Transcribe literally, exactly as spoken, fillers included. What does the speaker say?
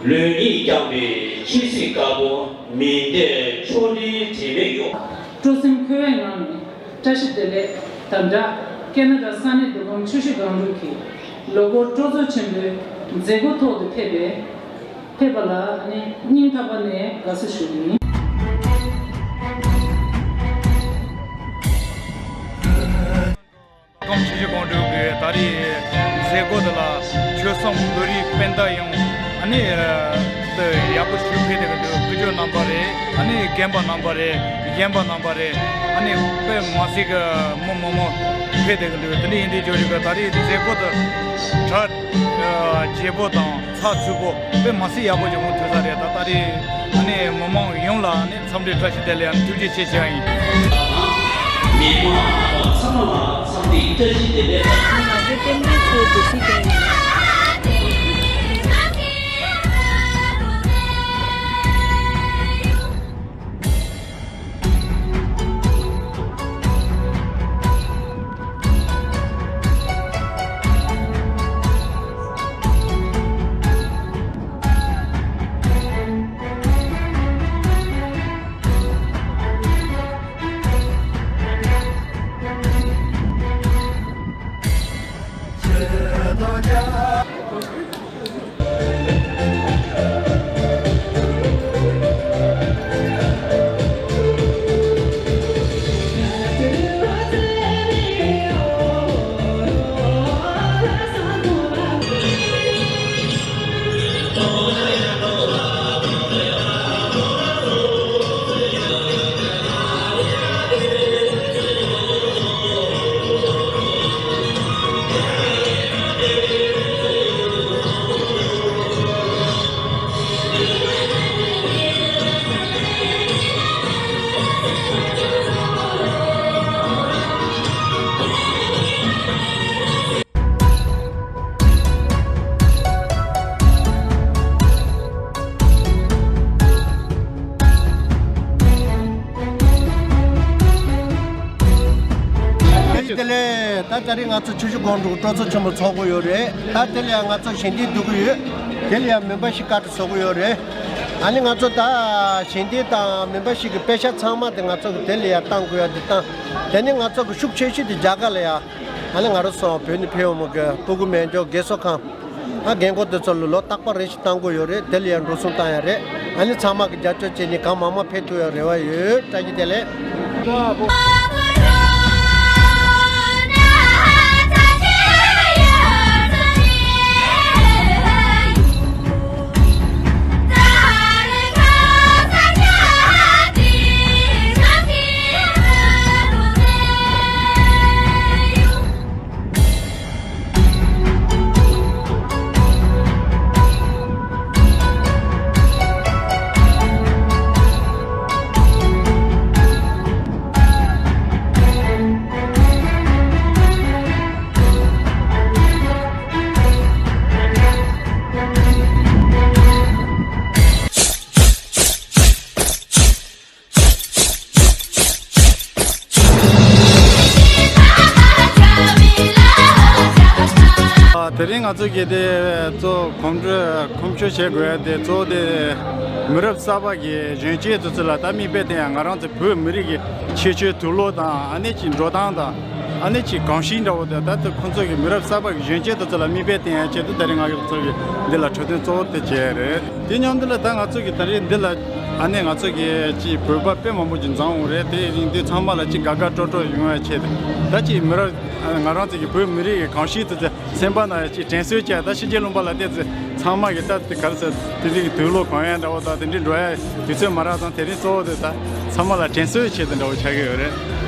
ལུས་ཉིད་བསྐྱངས་པའི་ཆོས་སྲིད་དཀར་པོ། མི་འདས་ཕྱོགས་རིས་དྲི་མེད་གཡོ། སྤྲོ་སེམས་འཁོལ་བའི་ངང་ནས་བཀྲ་ཤིས་བདེ་ལེགས། དམ་དྲག་ཀེ་ན་ཌ་ས་གནས་འདུ་ཁང་ཆུ་བཞི་སྒང་དྲུག་གི་ལོ་འཁོར་སྤྲོ་ཚོགས་ཆེན་པོའི་མཛད་སྒོ་ཐོག་ཏུ་ཕེབས་པའི་ཕེབས་པ་ལ་ནི་སྙིང་ཐག་པ་ནས་དགའ་བསུ་ཞུ་གི་ཡིན། ཀོང་ཆུ་བཞི་སྒང་དྲུག་གི་ད་རེས་མཛད་སྒོ་འདི་ལ་ཆོལ་གསུམ་བོད་རིགས་སྤུན་ཟླ་ཡོངས་ཨ་ནི་དུ་ཡག་པོ་ཞིག་ཕེབས་བསྡད་ཀྱི་འདུག་སྐུ་ཞབས་རྣམ་པ་རེད། ཨ་ནི་རྒན་པ་རྣམ་པ་རེད། གཞོན་པ་རྣམ་པ་རེད། ཨ་ནི་དཔེ་མང་སྲིད་ཀྱི་མི་མང་པོ་ཕེབས་བསྡད་ཀྱི་འདུག་དེ་འདྲ་ཡིན་དུས་ཇོ་རི་གི་ད་རེས་མཛད་སྒོ་དུ་གྲ་རྒྱས་པོ་དང་ཚགས་ཚུད་པོ་དཔེ་མང་སྲིད་ཡག་པོ་ཞིག་འོང་ཐུབ་ས་རེད། ད་ད་རེས་ཨ་ནི་མི་མང་ཡོངས་ལ་ཨ་ནི་འཚམས་འདྲི་བཀྲ་ཤིས་བདེ་ལེགས་ཐུགས་རྗེ་ཆེ་ཞུ་ཡ་ཡིན། མི་མང་ཚང་མ་ལ་འཚམས་འདྲི་བཀྲ་ཤིས་བདེ་ལེགས། ང་ཚོ་རྟེན་འབྲེལ་ཚོའི་བདེ་སྐྱིད་ལྡན་ཡོད། བཀྲ་ཤིས་བདེ་ལེགས། ད་ད་རེས་ང་ཚོ་ཆུ་བཞི་སྒང་དྲུག་སྤྲོ་ཚོགས་ཆེན་པོ་ཚོགས་ཀྱི་ཡོད་རེད། ད་དེ་ལ་ཡང་ང་ཚོ་ཞལ་འདེབས་བསྡུ་གི་ཡོད། དེ་ལ་ཡང་མུན་པ་ཞིག་བཀའ་དྲིན་གསོ་གི་ཡོད་རེད། ཨ་ནི་ང་ཚོ་ད་ཞལ་འདེབས་དང་མུན་པ་ཞིག་གི་པེ་ཤག་ཚང་མ་དེ་ང་ཚོ་གི་དེ་ལ་ཡང་བཏང་དགོས་ཡ་དེ་བཏང་། དེ་ནི་ང་ཚོ་གི་ཤུགས་ཆེ་ཤོས་དེ་རྒྱ་གར་ལ་ཡ། ཨ་ནི་ང་རང་ཚོ་བོད་ནས་ཕེབས་ཡོང་མི་གི་སྤུ་གུ་སྨན་སྦྱོར་དགེ་གསོ་ཁང་། ཨ་རྒན་གོག་དེ་ཚོ་ལ་ལོ་རྟག་པར་རེ་ཞིག་བཏང་དགོས་ཡོད་རེད། དེ་ལ་ཡང་འགྲོ་སོང་བཏང་ཡ་རེད། ཨ་ནི་ཚང་མ་གི་རྒྱབ་སྐྱོར་བྱས་ནས་གང་མང་མང་ཕེབས་ཐུབ་ཡ་རེ་བ་ཡོད། བཀྲ་ཤིས་བདེ་ལེགས། དེ་རིང་ང་ཚོ་གིས་དེ་གཙོ་གོམ་བགྲོད་གོམ་བགྲོད་བྱེད་དགོས་ཡ་དེ་གཙོ་བོ་དེ་མི་རབས་གསར་པ་གི་གཞོན་སྐྱེས་ཚོ་ཚོ་ལ་ད་མིག་དཔེ་བསྟན་ཡ། ང་རང་ཚོ་བོད་མི་རིགས་ཀྱི་ཁྱད་ཆོས་དུག་ལོག་དང་ཨ་ནེ་ཅིག་འགྲོ་སྟངས་དང་ཨ་ནེ་ཅིག་གོམས་གཤིས་འདྲ་བོ་དེ་ད་ལྟ་ཁོང་ཚོ་གི་མི་རབས་གསར་པ་གི་གཞོན་སྐྱེས་ཚོ་ཚོ་ལ་མིག་དཔེ་བསྟན་ཡ་ཆེད་དུ་དེ་རིང་ང་ཚོ་གི་འདི་ལ་འཕྲོད་བསྟེན་གཙོ་བོ་དེ་བྱས་རེད། དེ་མཉམ་དུ་ལ་ད་ང་ཚོ་གི་ད་རེས་འདི་ལ་ཨ་ནེ་ང་ཚོ་གི་ཅིག་བོད་པ་དཔེ་མང་པོ་ཅིག་འཛོམས་ཡོང་རེད། དེ་རིང་འདི་ཚང་མ་ལ་ཅིག་དགའ་དགའ་སྤྲོ་སྤྲོ་ཡོང་བའི་ཆེད་དུ་ད་ཅིག་མི་རབས་ང་རང་ཚོ་གི་བོད་མི་རིགས་ཀྱི་གོམས་གཤིས་དེ་ཚོ་སེམས་པ་ནང་ཅིག་དྲན་གསོ་བྱས། ད་ཕྱི་རྒྱལ་ལུང་པ་ལ་བལྟས་ཚེ་ཚང་མ་གི་ད་དེ་ག་རེ་ཟེར་དེ་འདྲའི་གི་དུག་ལོག་གོན་ཡ་འདྲ་བོ་དང་དེ་འདྲའི་འགྲོ་ཡ་དུས་ཚོད་མ་རག་ཙང་དེ་རིང་གཙོ་བོ་དེ་ད་ཚང་མ་ལ་དྲན་གསོའི་ཆེད་དུ་འདྲ་བོ་ཆགས་ཀྱི་ཡོད་རེད།